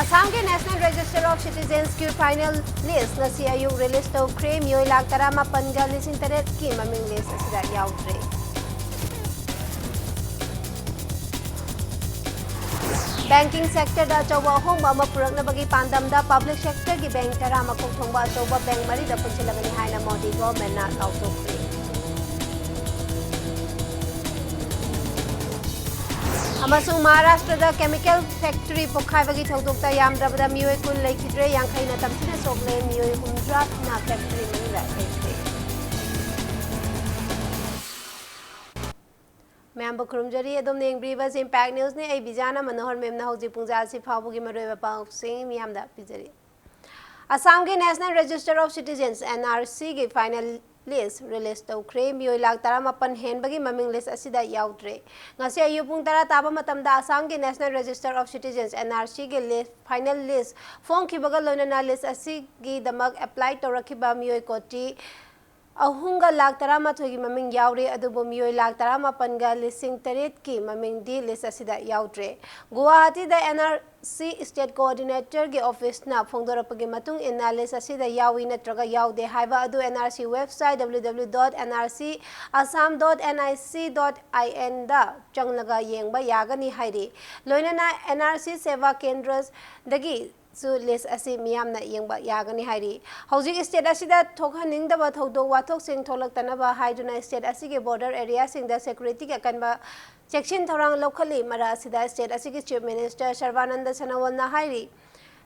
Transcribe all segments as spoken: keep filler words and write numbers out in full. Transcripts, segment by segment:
ꯑꯁꯥꯝꯒꯤ National Register of Citizens ꯀꯤ final list ꯉꯁꯤ ꯑꯌꯨꯛ release ꯇꯧꯈ꯭ꯔꯦ꯫ ꯃꯤꯑꯣꯏ ꯂꯥꯈ ꯇꯔꯥꯃꯥꯄꯟꯒ ꯂꯤꯁꯤꯡ ꯇꯔꯦꯠꯀꯤ ꯃꯃꯤꯡ list ꯑꯁꯤꯗ ꯌꯥꯎꯗ꯭ꯔꯦ꯫ Banking sector ꯗ ꯑꯆꯧꯕ ꯑꯍꯣꯡꯕ ꯑꯃ ꯄꯨꯔꯛꯅꯕꯒꯤ ꯄꯥꯟꯗꯝꯗ public sector ꯒꯤ bank ꯇꯔꯥ ꯃꯀꯣꯛ ꯊꯣꯡꯕ ꯑꯆꯧꯕ bank ꯃꯔꯤꯗ ꯄꯨꯟꯁꯤꯜꯂꯒꯅꯤ ꯍꯥꯏꯅ ꯃꯣꯗꯤ government ꯅ ꯂꯥꯎꯊꯣꯛꯈ꯭ꯔꯦ꯫ ꯑꯃꯁꯨꯡ ꯃꯍꯥꯔꯥꯁꯇ꯭ꯔꯗ chemical factory ꯄꯣꯈꯥꯏꯕꯒꯤ ꯊꯧꯗꯣꯛꯇ ꯌꯥꯝꯗ꯭ꯔꯕꯗ ꯃꯤꯑꯣꯏ ꯀꯨꯟ ꯂꯩꯈꯤꯗ꯭ꯔꯦ, ꯌꯥꯡꯈꯩꯅ ꯇꯝꯊꯤꯅ ꯁꯣꯛꯂꯦ, ꯃꯤꯑꯣꯏ ꯍꯨꯝꯗ꯭ꯔꯥꯅ factory ꯃꯅꯨꯡꯗ ꯂꯩꯈ꯭ꯔꯦ꯫ ꯃꯌꯥꯝꯕꯨ ꯈꯨꯔꯨꯝꯖꯔꯤ꯫ ꯑꯗꯣꯝꯅ ꯌꯦꯡꯕꯤꯔꯤꯕꯁꯤ Impact News ꯅꯤ꯫ ꯑꯩ ꯕꯤꯖꯥꯅ ꯃꯅꯣꯍꯔ ꯃꯦꯝꯅ ꯍꯧꯖꯤꯛ ꯄꯨꯡꯖꯥ ꯑꯁꯤ ꯐꯥꯎꯕꯒꯤ ꯃꯔꯨꯑꯣꯏꯕ ꯄꯥꯎꯁꯤꯡ ꯃꯤꯌꯥꯝꯗ ꯄꯤꯖꯔꯤ꯫ ꯑꯁꯥꯝꯒꯤ National Register of Citizens, N R C, ꯒꯤ final list release ꯇꯧꯈ꯭ꯔꯦ꯫ ꯃꯤꯑꯣꯏ ꯂꯥꯈ ꯇꯔꯥꯃꯥꯄꯟ ꯍꯦꯟꯕꯒꯤ ꯃꯃꯤꯡ list ꯑꯁꯤꯗ ꯌꯥꯎꯗ꯭ꯔꯦ꯫ ꯉꯁꯤ ꯑꯌꯨꯛ ꯄꯨꯡ ꯇꯔꯥ ꯇꯥꯕ ꯃꯇꯝꯗ ꯑꯁꯥꯝꯒꯤ National Register of Citizens, N R C, ꯒꯤ list, final list ꯐꯣꯡꯈꯤꯕꯒ ꯂꯣꯏꯅꯅ list ꯑꯁꯤꯒꯤꯗꯃꯛ apply ꯇꯧꯔꯛꯈꯤꯕ ꯃꯤꯑꯣꯏ ꯀꯣꯇꯤ ꯑꯍꯨꯝꯒ ꯂꯥꯈ ꯇꯔꯥꯃꯥꯊꯣꯏꯒꯤ ꯃꯃꯤꯡ ꯌꯥꯎꯔꯤ, ꯑꯗꯨꯕꯨ ꯃꯤꯑꯣꯏ ꯂꯥꯈ ꯇꯔꯥꯃꯥꯄꯟꯒ ꯂꯤꯁꯤꯡ ꯇꯔꯦꯠꯀꯤ ꯃꯃꯤꯡꯗꯤ list ꯑꯁꯤꯗ ꯌꯥꯎꯗ꯭ꯔꯦ꯫ ꯒꯨꯋꯥꯍꯥꯇꯤꯗ N R C state coordinator ꯒꯤ office ꯅ ꯐꯣꯡꯗꯣꯔꯛꯄꯒꯤ ꯃꯇꯨꯡ ꯏꯟꯅ, list ꯑꯁꯤꯗ ꯌꯥꯎꯏ ꯅꯠꯇ꯭ꯔꯒ ꯌꯥꯎꯗꯦ ꯍꯥꯏꯕ ꯑꯗꯨ N R C website W W W dot N R C Assam dot N I C dot I N ꯗ ꯆꯪꯂꯒ ꯌꯦꯡꯕ ꯌꯥꯒꯅꯤ ꯍꯥꯏꯔꯤ꯫ ꯂꯣꯏꯅꯅ N R C Seva Kendras ꯗꯒꯤ ꯁꯨ list ꯑꯁꯤ ꯃꯤꯌꯥꯝꯅ ꯌꯦꯡꯕ ꯌꯥꯒꯅꯤ ꯍꯥꯏꯔꯤ꯫ ꯍꯧꯖꯤꯛ state ꯑꯁꯤꯗ ꯊꯣꯛꯍꯟꯅꯤꯡꯗꯕ ꯊꯧꯗꯣꯛ ꯋꯥꯊꯣꯛꯁꯤꯡ ꯊꯣꯛꯂꯛꯇꯅꯕ ꯍꯥꯏꯗꯨꯅ state ꯑꯁꯤꯒꯤ border area ꯁꯤꯡꯗ security ꯒꯤ ꯑꯀꯟꯕ ꯆꯦꯛꯁꯤꯟ ꯊꯧꯔꯥꯡ ꯂꯧꯈꯠꯂꯤ꯫ ꯃꯔꯛ ꯑꯁꯤꯗ state ꯑꯁꯤꯒꯤ Chief Minister ꯁꯔꯕꯥꯅꯟꯗ ꯁꯣꯅꯣꯋꯥꯜꯅ ꯍꯥꯏꯔꯤ,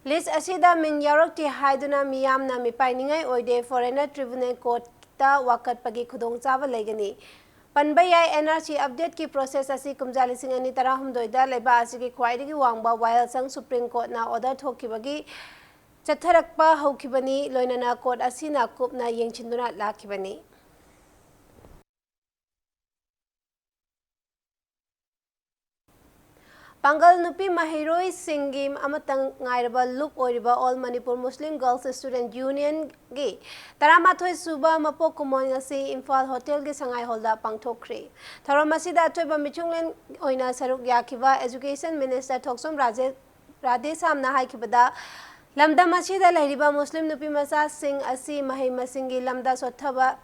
list ꯑꯁꯤꯗ ꯃꯤꯡ ꯌꯥꯎꯔꯛꯇꯦ ꯍꯥꯏꯗꯨꯅ ꯃꯤꯌꯥꯝꯅ ꯃꯤꯄꯥꯏꯅꯤꯡꯉꯥꯏ ꯑꯣꯏꯗꯦ, foreigner tribunal court ꯇ ꯋꯥꯀꯠꯄꯒꯤ ꯈꯨꯗꯣꯡꯆꯥꯕ ꯂꯩꯒꯅꯤ꯫ ꯄꯟꯕ ꯌꯥꯏ, N R C update ꯀꯤ process ꯑꯁꯤ ꯀꯨꯝꯖꯥ ꯂꯤꯁꯤꯡ ꯑꯅꯤ ꯇꯔꯥꯍꯨꯝꯗꯣꯏꯗ ꯂꯩꯕꯥꯛ ꯑꯁꯤꯒꯤ ꯈ꯭ꯋꯥꯏꯗꯒꯤ ꯋꯥꯡꯕ ꯋꯥꯌꯦꯜꯁꯪ Supreme Court ꯅ order ꯊꯣꯛꯈꯤꯕꯒꯤ ꯆꯠꯊꯔꯛꯄ ꯍꯧꯈꯤꯕꯅꯤ, ꯂꯣꯏꯅꯅ court ꯑꯁꯤꯅ ꯀꯨꯞꯅ ꯌꯦꯡꯁꯤꯟꯗꯨꯅ ꯂꯥꯛꯈꯤꯕꯅꯤ꯫ ꯄꯥꯡꯒꯜ ꯅꯨꯄꯤ ꯃꯍꯩꯔꯣꯏꯁꯤꯡꯒꯤ ꯑꯃꯠꯇ ꯉꯥꯏꯔꯕ ꯂꯨꯞ ꯑꯣꯏꯔꯤꯕ All Manipur Muslim Girls Student Union ꯒꯤ ꯇꯔꯥꯃꯥꯊꯣꯏ ꯁꯨꯕ ꯃꯄꯣꯛ ꯀꯨꯝꯑꯣꯟ ꯉꯁꯤ ꯏꯝꯐꯥꯜ hotel ꯒꯤ ꯁꯉꯥꯏ hall ꯗ ꯄꯥꯡꯊꯣꯛꯈ꯭ꯔꯦ꯫ ꯊꯧꯔꯝ ꯑꯁꯤꯗ ꯑꯊꯣꯏꯕ ꯃꯤꯆꯨꯡꯂꯦꯟ ꯑꯣꯏꯅ ꯁꯔꯨꯛ ꯌꯥꯈꯤꯕ Education Minister ꯊꯣꯛꯆꯣꯝ ꯔꯥꯖꯦ-, ꯔꯥꯙꯦꯁ꯭ꯌꯥꯝꯅ ꯍꯥꯏꯈꯤꯕꯗ, ꯂꯝꯗꯝ ꯑꯁꯤꯗ ꯂꯩꯔꯤꯕ ꯃꯨꯁꯂꯤꯝ ꯅꯨꯄꯤ ꯃꯆꯥꯁꯤꯡ ꯑꯁꯤ ꯃꯍꯩ ꯃꯁꯤꯡꯒꯤ ꯂꯝꯗ ꯁꯣꯠꯊꯕ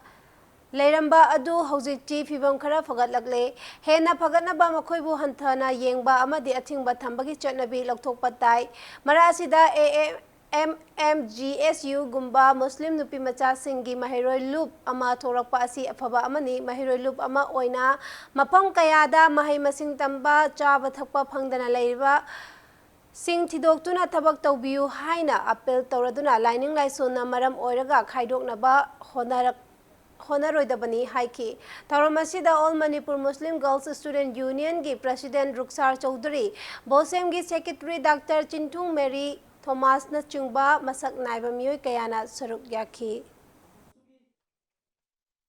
ꯂꯩꯔꯝꯕ ꯑꯗꯨ ꯍꯧꯖꯤꯛꯇꯤ ꯐꯤꯕꯝ ꯈꯔ ꯐꯒꯠꯂꯛꯂꯦ꯫ ꯍꯦꯟꯅ ꯐꯒꯠꯅꯕ ꯃꯈꯣꯏꯕꯨ ꯍꯟꯊꯅ ꯌꯦꯡꯕ ꯑꯃꯗꯤ ꯑꯊꯤꯡꯕ ꯊꯝꯕꯒꯤ ꯆꯠꯅꯕꯤ ꯂꯧꯊꯣꯛꯄ ꯇꯥꯏ꯫ ꯃꯔꯛ ꯑꯁꯤꯗ ꯑꯦ ꯑꯦꯝ ꯑꯦꯝ ꯖꯤ ꯑꯦꯁ ꯌꯨꯒꯨꯝꯕ ꯃꯨꯁꯂꯤꯝ ꯅꯨꯄꯤ ꯃꯆꯥꯁꯤꯡꯒꯤ ꯃꯍꯩꯔꯣꯏ ꯂꯨꯞ ꯑꯃ ꯊꯣꯛꯂꯛꯄ ꯑꯁꯤ ꯑꯐꯕ ꯑꯃꯅꯤ꯫ ꯃꯍꯩꯔꯣꯏ ꯂꯨꯞ ꯑꯃ ꯑꯣꯏꯅ ꯃꯐꯝ ꯀꯌꯥꯗ ꯃꯍꯩ ꯃꯁꯤꯡ ꯇꯝꯕ, ꯆꯥꯕ ꯊꯛꯄ ꯐꯪꯗꯅ ꯂꯩꯔꯤꯕ ꯁꯤꯡ ꯊꯤꯗꯣꯛꯇꯨꯅ ꯊꯕꯛ ꯇꯧꯕꯤꯌꯨ ꯍꯥꯏꯅ ꯑꯄꯤꯜ ꯇꯧꯔꯗꯨꯅ ꯂꯥꯏꯅꯤꯡ ꯂꯥꯏꯁꯣꯟꯅ ꯃꯔꯝ ꯑꯣꯏꯔꯒ ꯈꯥꯏꯗꯣꯛꯅꯕ ꯍꯣꯠꯅꯔꯛ-, ꯍꯣꯠꯅꯔꯣꯏꯗꯕꯅꯤ ꯍꯥꯏꯈꯤ꯫ ꯊꯧꯔꯝ ꯑꯁꯤꯗ All Manipur Muslim Girls Student Unionꯒꯤ President ꯔꯨꯛꯁꯥꯔ ꯆꯧꯙꯨꯔꯤ, ꯕꯣꯁꯦꯝꯒꯤ Secretary ꯗꯥꯛꯇꯔ ꯆꯤꯟꯊꯨꯡ ꯃꯦꯔꯤ ꯊꯣꯃꯥꯁꯅꯆꯤꯡꯕ ꯃꯁꯛ ꯅꯥꯏꯕ ꯃꯤꯑꯣꯏ ꯀꯌꯥꯅ ꯁꯔꯨꯛ ꯌꯥꯈꯤ꯫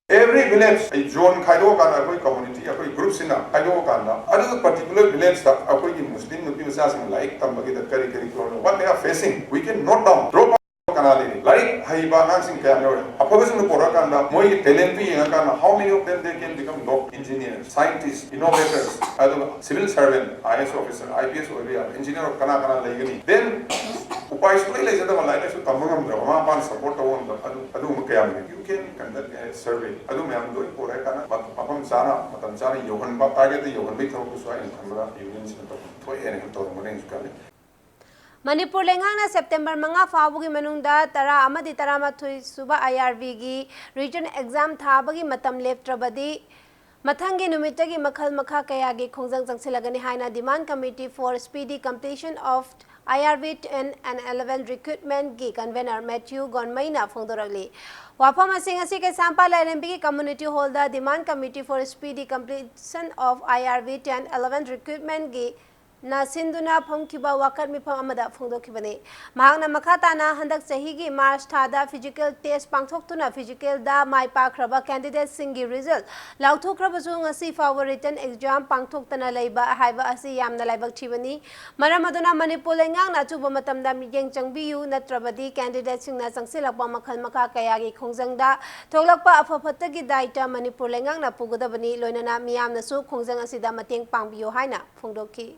Every village ꯑꯩ zone ꯈꯥꯏꯗꯣꯛꯑꯀꯥꯟꯗ, ꯑꯩꯈꯣꯏ community, ꯑꯩꯈꯣꯏ group ꯁꯤꯅ ꯈꯥꯏꯗꯣꯛꯑꯀꯥꯟꯗ, ꯑꯗꯨꯒ particular village ꯇ ꯑꯩꯈꯣꯏꯒꯤ ꯃꯨꯁꯂꯤꯝ ꯅꯨꯄꯤ ꯃꯆꯥꯁꯤꯡ ꯂꯥꯏꯔꯤꯛ ꯇꯝꯕꯒꯤꯗ ꯀꯔꯤ ꯀꯔꯤ problem, what they are facing, we can note down. Drop out ꯀꯅꯥ ꯂꯩꯔꯤ? ꯂꯥꯏꯔꯤꯛ ꯍꯩꯕ ꯑꯉꯥꯡꯁꯤꯡ ꯀꯌꯥꯝ ꯌꯥꯎꯔꯤ? ꯑꯐꯕꯁꯤꯡꯗꯨ ꯄꯨꯔꯛꯑꯀꯥꯟꯗ ꯃꯣꯏꯒꯤ talent ꯇꯨ ꯌꯦꯡꯉꯀꯥꯟꯗ, how many of them they can become doctor, engineer, scientist, innovators, ꯑꯗꯨꯒ civil servant, I A S officer, I P S ꯑꯣꯏꯕ ꯌꯥꯕ engineer ꯀꯅꯥ ꯀꯅꯥ ꯂꯩꯒꯅꯤ? Then ꯎꯄꯥꯏ ꯁꯨꯡꯂꯩ ꯂꯩꯖꯗꯕ, ꯂꯥꯏꯔꯤꯛ ꯂꯥꯏꯁꯨ ꯇꯝꯕ ꯉꯝꯗ꯭ꯔꯕ, ꯃꯃꯥ ꯃꯄꯥꯅ support ꯇꯧꯕ ꯉꯝꯗꯕ, ꯑꯗꯨ, ꯑꯗꯨꯒꯨꯝꯕ ꯀꯌꯥꯝ ꯂꯩ꯫ You can conduct a survey. ꯑꯗꯨ ꯃꯌꯥꯝꯗꯣ ꯂꯣꯏ ꯄꯨꯔꯛꯑꯀꯥꯟꯗ ꯃ-, ꯃꯐꯝ ꯆꯥꯅ, ꯃꯇꯝ ꯆꯥꯅ ꯌꯧꯍꯟꯕ, target ꯇ ꯌꯧꯍꯟꯕꯒꯤ ꯊꯕꯛꯇꯨꯁꯨ ꯑꯩꯅ ꯈꯟꯕꯗ union ꯁꯤꯅ ꯇꯧꯐꯝ ꯊꯣꯛꯑꯦꯅ ꯈꯟ-, ꯇꯧꯔꯝꯒꯅꯤ ꯍꯧꯖꯤꯛꯀꯥꯟꯗꯤ꯫ ꯃꯅꯤꯄꯨꯔ ꯂꯩꯉꯥꯛꯅ ꯁꯦꯞꯇꯦꯝꯕꯔ ꯃꯉꯥ ꯐꯥꯎꯕꯒꯤ ꯃꯅꯨꯡꯗ ꯇꯔꯥ ꯑꯃꯗꯤ ꯇꯔꯥꯃꯥꯊꯣꯏ ꯁꯨꯕ I R B ꯒꯤ written exam ꯊꯥꯕꯒꯤ ꯃꯇꯝ ꯂꯦꯞꯇ꯭ꯔꯕꯗꯤ, ꯃꯊꯪꯒꯤ ꯅꯨꯃꯤꯠꯇꯒꯤ ꯃꯈꯜ ꯃꯈꯥ ꯀꯌꯥꯒꯤ ꯈꯣꯡꯖꯪ ꯆꯪꯁꯤꯜꯂꯒꯅꯤ ꯍꯥꯏꯅ Demand Committee for Speedy Completion of I R B ten and eleven Recruitment ꯒꯤ convener ꯃꯦꯊ꯭ꯌꯨ ꯒꯣꯟꯃꯩꯅ ꯐꯣꯡꯗꯣꯔꯛꯂꯤ꯫ ꯋꯥꯐꯝ ꯑꯁꯤ ꯉꯁꯤ ꯀꯩꯁꯥꯝꯄꯥꯠ ꯂꯥꯏꯔꯦꯝꯕꯤꯒꯤ community hall the Demand Committee for Speedy Completion of I R B ten eleven Recruitment ꯒꯤ ꯅ ꯁꯤꯟꯗꯨꯅ ꯐꯝꯈꯤꯕ ꯋꯥꯀꯠ ꯃꯤꯐꯝ ꯑꯃꯗ ꯐꯣꯡꯗꯣꯛꯈꯤꯕꯅꯤ꯫ ꯃꯍꯥꯛꯅ ꯃꯈꯥ ꯇꯥꯅ ꯍꯟꯗꯛ ꯆꯍꯤꯒꯤ ꯃꯥꯔꯆ ꯊꯥꯗ physical test ꯄꯥꯡꯊꯣꯛꯇꯨꯅ physical ꯗ ꯃꯥꯏ ꯄꯥꯛꯈ꯭ꯔꯕ candidate ꯁꯤꯡꯒꯤ result ꯂꯥꯎꯊꯣꯛꯈ꯭ꯔꯕꯁꯨ ꯉꯁꯤ ꯐꯥꯎꯕ written exam ꯄꯥꯡꯊꯣꯛꯇꯅ ꯂꯩꯕ ꯍꯥꯏꯕ ꯑꯁꯤ ꯌꯥꯝꯅ ꯂꯥꯏꯕꯛ ꯊꯤꯕꯅꯤ꯫ ꯃꯔꯝ ꯑꯗꯨꯅ ꯃꯅꯤꯄꯨꯔ ꯂꯩꯉꯥꯛꯅ ꯑꯊꯨꯕ ꯃꯇꯝꯗ ꯃꯤꯠꯌꯦꯡ ꯆꯪꯕꯤꯌꯨ, ꯅꯠꯇ꯭ꯔꯕꯗꯤ candidate ꯁꯤꯡꯅ ꯆꯪꯁꯤꯜꯂꯛꯄ ꯃꯈꯜ ꯃꯈꯥ ꯀꯌꯥꯒꯤ ꯈꯣꯡꯖꯪꯗ ꯊꯣꯛꯂꯛꯄ ꯑꯐ ꯐꯠꯇꯒꯤ ꯗꯥꯏꯇ ꯃꯅꯤꯄꯨꯔ ꯂꯩꯉꯥꯛꯅ ꯄꯨꯒꯗꯕꯅꯤ꯫ ꯂꯣꯏꯅꯅ ꯃꯤꯌꯥꯝꯅꯁꯨ ꯈꯣꯡꯖꯪ ꯑꯁꯤꯗ ꯃꯇꯦꯡ ꯄꯥꯡꯕꯤꯌꯨ ꯍꯥꯏꯅ ꯐꯣꯡꯗꯣꯛꯈꯤ꯫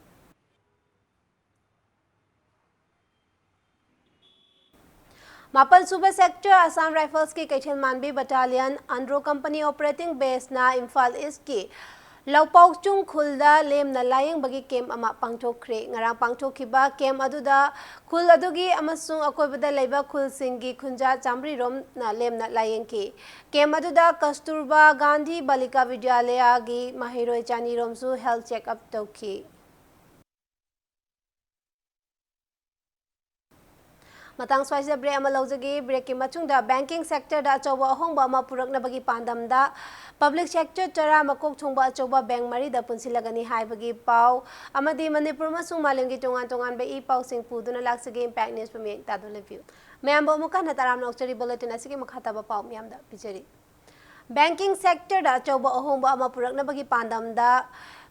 ꯃꯥꯄꯜ ꯁꯨꯕ Sector Assam Riflesꯀꯤ ꯀꯩꯊꯦꯜ ꯃꯥꯟꯕꯤ Battalion Andro Company Operating Baseꯅ Imphal Eastꯀꯤ ꯂꯧꯄꯥꯎꯆꯨꯡ ꯈꯨꯜꯗ ꯂꯦꯝꯅ ꯂꯥꯌꯦꯡꯕꯒꯤ camp ꯑꯃ ꯄꯥꯡꯊꯣꯛꯈ꯭ꯔꯦ꯫ ꯉꯔꯥꯡ ꯄꯥꯡꯊꯣꯛꯈꯤꯕ camp ꯑꯗꯨꯗ ꯈꯨꯜ ꯑꯗꯨꯒꯤ ꯑꯃꯁꯨꯡ ꯑꯀꯣꯏꯕꯗ ꯂꯩꯕ ꯈꯨꯜꯁꯤꯡꯒꯤ ꯈꯨꯟꯖꯥ ꯆꯥꯃꯔꯤ ꯔꯣꯝꯅ ꯂꯦꯝꯅ ꯂꯥꯌꯦꯡꯈꯤ꯫ Camp ꯑꯗꯨꯗ ꯀꯁꯇꯨꯔꯕꯥ ꯒꯥꯟꯙꯤ ꯕꯥꯂꯤꯀꯥ ꯕꯤꯗ꯭ꯌꯥꯂꯌꯥꯒꯤ ꯃꯍꯩꯔꯣꯏ ꯆꯅꯤ ꯔꯣꯝꯁꯨ health check up ꯇꯧꯈꯤ꯫ ꯃꯇꯥꯡ ꯁ꯭ꯋꯥꯏꯁꯤꯗ break ꯑꯃ ꯂꯧꯖꯒꯦ꯫ Breakꯀꯤ ꯃꯇꯨꯡꯗ banking sectorꯗ ꯑꯆꯧꯕ ꯑꯍꯣꯡꯕ ꯑꯃ ꯄꯨꯔꯛꯅꯕꯒꯤ ꯄꯥꯟꯗꯝꯗ public sector ꯇꯔꯥ ꯃꯀꯣꯛ ꯊꯣꯡꯕ ꯑꯆꯧꯕ bank ꯃꯔꯤꯗ ꯄꯨꯟꯁꯤꯜꯂꯒꯅꯤ ꯍꯥꯏꯕꯒꯤ ꯄꯥꯎ ꯑꯃꯗꯤ ꯃꯅꯤꯄꯨꯔ ꯑꯃꯁꯨꯡ ꯃꯥꯂꯦꯝꯒꯤ ꯇꯣꯉꯥꯟ ꯇꯣꯉꯥꯟꯕ ꯏ ꯄꯥꯎꯁꯤꯡ ꯄꯨꯗꯨꯅ ꯂꯥꯛꯆꯒꯦ꯫ Impact News ꯄꯨꯝꯃꯤ ꯇꯥꯗꯨꯅ ꯂꯩꯕꯤꯌꯨ꯫ ꯃꯌꯥꯝꯕꯨ ꯑꯃꯨꯛ ꯍꯟꯅ ꯇꯔꯥꯝꯅ ꯑꯣꯛꯆꯔꯤ꯫ Bulletin ꯑꯁꯤꯒꯤ ꯃꯈꯥ ꯇꯥꯕ ꯄꯥꯎ ꯃꯌꯥꯝꯗ ꯄꯤꯖꯔꯤ꯫ Banking sectorꯗ ꯑꯆꯧꯕ ꯑꯍꯣꯡꯕ ꯑꯃ ꯄꯨꯔꯛꯅꯕꯒꯤ ꯄꯥꯟꯗꯝꯗ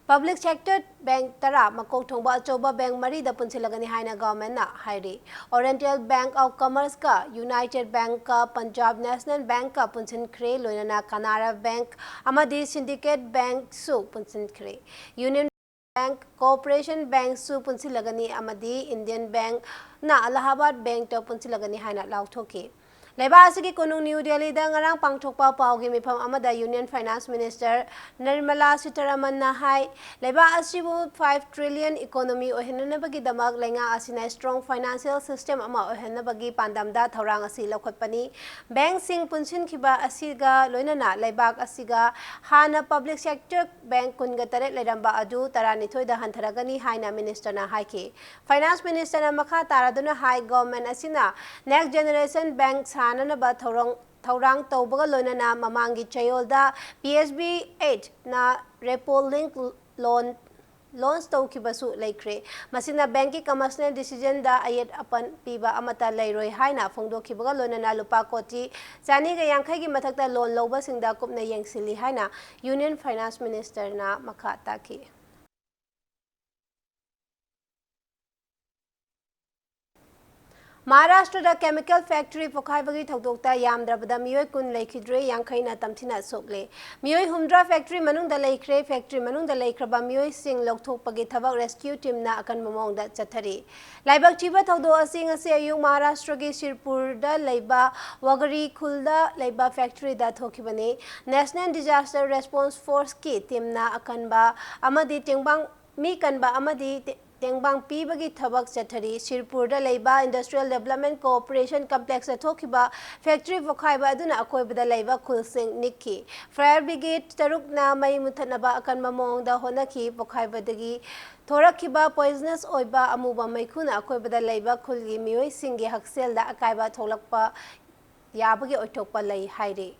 public sector bank ꯇꯔꯥ ꯃꯀꯣꯛ ꯊꯣꯡꯕ ꯑꯆꯧꯕ bank ꯃꯔꯤꯗ ꯄꯨꯟꯁꯤꯜꯂꯒꯅꯤ ꯍꯥꯏꯅ governmentꯅ ꯍꯥꯏꯔꯤ꯫ Oriental Bank of Commerceꯀ, United Bankꯀ, Punjab National Bankꯀ ꯄꯨꯟꯁꯤꯟꯈ꯭ꯔꯦ, ꯂꯣꯏꯅꯅ Canara Bank ꯑꯃꯗꯤ Syndicate Bankꯁꯨ ꯄꯨꯟꯁꯤꯟꯈ꯭ꯔꯦ꯫ Union Bank, Corporation Bankꯁꯨ ꯄꯨꯟꯁꯤꯜꯂꯒꯅꯤ ꯑꯃꯗꯤ Indian Bankꯅ Allahabad Bankꯇ ꯄꯨꯟꯁꯤꯜꯂꯒꯅꯤ ꯍꯥꯏꯅ ꯂꯥꯎꯊꯣꯛꯈꯤ꯫ ꯂꯩꯕꯥꯛ ꯑꯁꯤꯒꯤ ꯀꯣꯅꯨꯡ ꯅ꯭ꯌꯨ ꯗꯦꯜꯂꯤꯗ ꯉꯔꯥꯡ ꯄꯥꯡꯊꯣꯛꯄ ꯄꯥꯎꯒꯤ ꯃꯤꯐꯝ ꯑꯃꯗ Union Finance Minister Nirmala Sitharamanꯅ ꯍꯥꯏ, ꯂꯩꯕꯥꯛ ꯑꯁꯤꯕꯨ five trillion economy ꯑꯣꯏꯍꯟꯅꯅꯕꯒꯤꯗꯃꯛ ꯂꯩꯉꯥꯛ ꯑꯁꯤꯅ strong financial system ꯑꯃ ꯑꯣꯏꯍꯟꯅꯕꯒꯤ ꯄꯥꯟꯗꯝꯗ ꯊꯧꯔꯥꯡ ꯑꯁꯤ ꯂꯧꯈꯠꯄꯅꯤ꯫ Bankꯁꯤꯡ ꯄꯨꯟꯁꯤꯟꯈꯤꯕ ꯑꯁꯤꯒ ꯂꯣꯏꯅꯅ ꯂꯩꯕꯥꯛ ꯑꯁꯤꯒ ꯍꯥꯟꯅ public sector bank ꯀꯨꯟꯒ ꯇꯔꯦꯠ ꯂꯩꯔꯝꯕ ꯑꯗꯨ ꯇꯔꯥꯅꯤꯊꯣꯏꯗ ꯍꯟꯊꯔꯒꯅꯤ ꯍꯥꯏꯅ ministerꯅ ꯍꯥꯏꯈꯤ꯫ Finance ministerꯅ ꯃꯈꯥ ꯇꯥꯔꯗꯨꯅ ꯍꯥꯏ, government ꯑꯁꯤꯅ next generation bank ꯁꯥꯅꯅꯕ ꯊꯧꯔꯥꯡ, ꯊꯧꯔꯥꯡ ꯇꯧꯕꯒ ꯂꯣꯏꯅꯅ ꯃꯃꯥꯡꯒꯤ ꯆꯌꯣꯜꯗ P S B eightꯅ repo linked loan launch ꯇꯧꯈꯤꯕꯁꯨ ꯂꯩꯈ꯭ꯔꯦ꯫ ꯃꯁꯤꯅ bankꯀꯤ commercial decisionꯗ ꯑꯌꯦꯠ ꯑꯄꯟ ꯄꯤꯕ ꯑꯃꯠꯇ ꯂꯩꯔꯣꯏ ꯍꯥꯏꯅ ꯐꯣꯡꯗꯣꯛꯈꯤꯕꯒ ꯂꯣꯏꯅꯅ ꯂꯨꯄꯥ ꯀꯣꯇꯤ ꯆꯅꯤꯒ ꯌꯥꯡꯈꯩꯒꯤ ꯃꯊꯛꯇ loan ꯂꯧꯕꯁꯤꯡꯗ ꯀꯨꯞꯅ ꯌꯦꯡꯁꯤꯜꯂꯤ ꯍꯥꯏꯅ Union Finance ministerꯅ ꯃꯈꯥ ꯇꯥꯈꯤ꯫ ꯃꯍꯥꯔꯥꯁꯇ꯭ꯔꯗ chemical factory ꯄꯣꯈꯥꯏꯕꯒꯤ ꯊꯧꯗꯣꯛꯇ ꯌꯥꯝꯗ꯭ꯔꯕꯗ ꯃꯤꯑꯣꯏ ꯀꯨꯟ ꯂꯩꯈꯤꯗ꯭ꯔꯦ, ꯌꯥꯡꯈꯩꯅ ꯇꯝꯊꯤꯅ ꯁꯣꯛꯂꯦ꯫ ꯃꯤꯑꯣꯏ ꯍꯨꯝꯗ꯭ꯔꯥ factory ꯃꯅꯨꯡꯗ ꯂꯩꯈ꯭ꯔꯦ꯫ Factory ꯃꯅꯨꯡꯗ ꯂꯩꯈ꯭ꯔꯕ ꯃꯤꯑꯣꯏꯁꯤꯡ ꯂꯧꯊꯣꯛꯄꯒꯤ ꯊꯕꯛ rescue teamꯅ ꯑꯀꯟꯕ ꯃꯑꯣꯡꯗ ꯆꯠꯊꯔꯤ꯫ ꯂꯥꯏꯕꯛ ꯊꯤꯕ ꯊꯧꯗꯣꯛ ꯑꯁꯤ ꯉꯁꯤ ꯑꯌꯨꯛ ꯃꯍꯥꯔꯥꯁꯇ꯭ꯔꯒꯤ ꯁꯤꯔꯄꯨꯔꯗ ꯂꯩꯕ ꯋꯥꯒꯔꯤ ꯈꯨꯜꯗ ꯂꯩꯕ factoryꯗ ꯊꯣꯛꯈꯤꯕꯅꯤ꯫ National Disaster Response Forceꯀꯤ teamꯅ ꯑꯀꯟꯕ ꯑꯃꯗꯤ ꯇꯦꯡꯕꯥꯡ ꯃꯤ ꯀꯟꯕ ꯑꯃꯗꯤ ꯇꯦ-, ꯇꯦꯡꯕꯥꯡ ꯄꯤꯕꯒꯤ ꯊꯕꯛ ꯆꯠꯊꯔꯤ꯫ ꯁꯤꯔꯄꯨꯔꯗ ꯂꯩꯕ Industrial Development Corporation Complexꯇ ꯊꯣꯛꯈꯤꯕ factory ꯄꯣꯈꯥꯏꯕ ꯑꯗꯨꯅ ꯑꯀꯣꯏꯕꯗ ꯂꯩꯕ ꯈꯨꯜꯁꯤꯡ ꯅꯤꯛꯈꯤ꯫ Fire brigade ꯇꯔꯨꯛꯅ ꯃꯩ ꯃꯨꯊꯠꯅꯕ ꯑꯀꯟꯕ ꯃꯑꯣꯡꯗ ꯍꯣꯠꯅꯈꯤ꯫ ꯄꯣꯈꯥꯏꯕꯗꯒꯤ ꯊꯣꯔꯛꯈꯤꯕ poisonous ꯑꯣꯏꯕ ꯑꯃꯨꯕ ꯃꯩꯈꯨꯅ ꯑꯀꯣꯏꯕꯗ ꯂꯩꯕ ꯈꯨꯜꯒꯤ ꯃꯤꯑꯣꯏꯁꯤꯡꯒꯤ ꯍꯛꯁꯦꯜꯗ ꯑꯀꯥꯏꯕ ꯊꯣꯛꯂꯛꯄ ꯌꯥꯕꯒꯤ ꯑꯣꯏꯊꯣꯛꯄ ꯂꯩ ꯍꯥꯏꯔꯤ꯫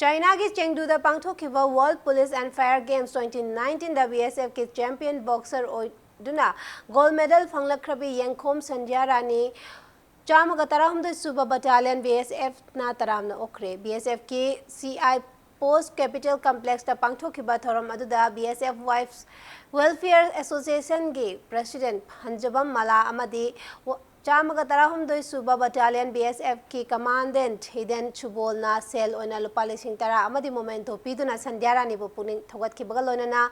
ꯆꯥꯏꯅꯥꯒꯤ ꯆꯦꯡꯗꯨꯗ ꯄꯥꯡꯊꯣꯛꯈꯤꯕ World Police and Fire Games twenty nineteenꯗ BSFꯀꯤ champion boxer ꯑꯣꯏꯗꯨꯅ gold medal ꯐꯪꯂꯛꯈ꯭ꯔꯕꯤ ꯌꯦꯡꯈꯣꯝ ꯁꯟꯙ꯭ꯌꯥ ꯔꯥꯅꯤ ꯆꯥꯝꯃꯒ ꯇꯔꯥꯍꯨꯝꯗꯣꯏ ꯁꯨꯕ Battalion BSFꯅ ꯇꯔꯥꯝꯅ ꯑꯣꯛꯈ꯭ꯔꯦ꯫ BSFꯀꯤ CI Post Capital Complexꯇ ꯄꯥꯡꯊꯣꯛꯈꯤꯕ ꯊꯧꯔꯝ ꯑꯗꯨꯗ BSF Wives Welfare Associationꯒꯤ President ꯍꯟꯖꯕꯝ ꯃꯂꯥ ꯑꯃꯗꯤ ꯆꯥꯝꯃꯒ ꯇꯔꯥꯍꯨꯝꯗꯣꯏ ꯁꯨꯕ Battalion BSFꯀꯤ Commandant ꯍꯤꯗꯦꯟ ꯁꯨꯕꯣꯜꯅ ꯁꯦꯜ ꯑꯣꯏꯅ ꯂꯨꯄꯥ ꯂꯤꯁꯤꯡ ꯇꯔꯥ ꯑꯃꯗꯤ memento ꯄꯤꯗꯨꯅ ꯁꯟꯙ꯭ꯌꯥ ꯔꯥꯅꯤꯕꯨ ꯄꯨꯛꯅꯤꯡ ꯊꯧꯒꯠꯈꯤꯕꯒ ꯂꯣꯏꯅꯅ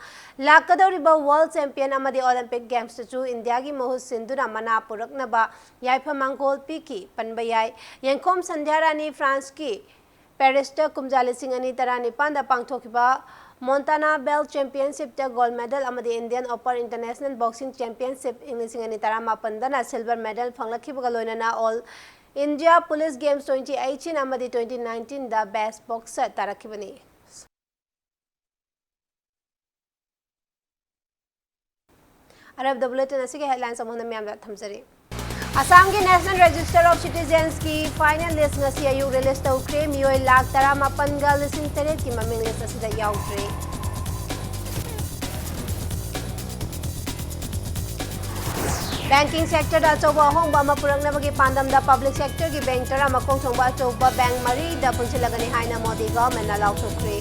ꯂꯥꯛꯀꯗꯧꯔꯤꯕ World Champion ꯑꯃꯗꯤ Olympic Gamesꯇꯁꯨ ꯏꯟꯗꯤꯌꯥꯒꯤ ꯃꯍꯨꯠ ꯁꯤꯟꯗꯨꯅ ꯃꯅꯥ ꯄꯨꯔꯛꯅꯕ ꯌꯥꯏꯐ ꯃꯥꯡꯒꯣꯜ ꯄꯤꯈꯤ꯫ ꯄꯟꯕ ꯌꯥꯏ, ꯌꯦꯡꯈꯣꯝ ꯁꯟꯙ꯭ꯌꯥ ꯔꯥꯅꯤ ꯐ꯭ꯔꯥꯟꯁꯀꯤ ꯄꯦꯔꯤꯁꯇ ꯀꯨꯝꯖꯥ ꯂꯤꯁꯤꯡ ꯑꯅꯤ ꯇꯔꯥꯅꯤꯄꯥꯟꯗ ꯄꯥꯡꯊꯣꯛꯈꯤꯕ Montana Belt Championshipꯇ gold medal ꯑꯃꯗꯤ Indian Open International Boxing Championship ꯏꯪ ꯂꯤꯁꯤꯡ ꯑꯅꯤ ꯇꯔꯥꯃꯥꯄꯟꯗꯅ silver medal ꯐꯪꯂꯛꯈꯤꯕꯒ ꯂꯣꯏꯅꯅ All India Police Games twenty eighteen ꯑꯃꯗꯤ twenty nineteenꯗ best boxer ꯇꯥꯔꯛꯈꯤꯕꯅꯤ꯫ ꯑꯔꯣꯏꯕꯗ bulletin ꯑꯁꯤꯒꯤ headlines ꯑꯃꯨꯛ ꯍꯟꯅ ꯃꯌꯥꯝꯗ ꯊꯝꯖꯔꯤ꯫ ꯑꯁꯥꯝꯒꯤ National Register of Citizensꯀꯤ final list ꯉꯁꯤ ꯑꯌꯨꯛ release ꯇꯧꯈ꯭ꯔꯦ꯫ ꯃꯤꯑꯣꯏ ꯂꯥꯈ ꯇꯔꯥꯃꯥꯄꯟꯒ ꯂꯤꯁꯤꯡ ꯇꯔꯦꯠꯀꯤ ꯃꯃꯤꯡ list ꯑꯁꯤꯗ ꯌꯥꯎꯗ꯭ꯔꯤ꯫ Banking sectorꯗ ꯑꯆꯧꯕ ꯑꯍꯣꯡꯕ ꯑꯃ ꯄꯨꯔꯛꯅꯕꯒꯤ ꯄꯥꯟꯗꯝꯗ public sectorꯒꯤ bank ꯇꯔꯥ ꯃꯀꯣꯛ ꯊꯣꯡꯕ ꯑꯆꯧꯕ bank ꯃꯔꯤꯗ ꯄꯨꯟꯁꯤꯜꯂꯒꯅꯤ ꯍꯥꯏꯅ ꯃꯣꯗꯤ governmentꯅ ꯂꯥꯎꯊꯣꯛꯈ꯭ꯔꯦ꯫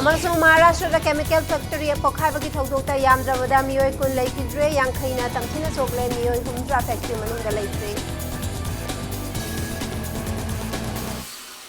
ꯑꯃꯁꯨꯡ ꯃꯍꯥꯔꯥꯁꯇ꯭ꯔꯗ chemical factory ꯄꯣꯈꯥꯏꯕꯒꯤ ꯊꯧꯗꯣꯛꯇ ꯌꯥꯝꯗ꯭ꯔꯕꯗ ꯃꯤꯑꯣꯏ ꯀꯨꯟ ꯂꯩꯈꯤꯗ꯭ꯔꯦ, ꯌꯥꯡꯈꯩꯅ ꯇꯝꯊꯤꯅ ꯁꯣꯛꯂꯦ, ꯃꯤꯑꯣꯏ ꯍꯨꯝꯐꯨꯇꯔꯥ factory ꯃꯅꯨꯡꯗ ꯂꯩꯈ꯭ꯔꯦ꯫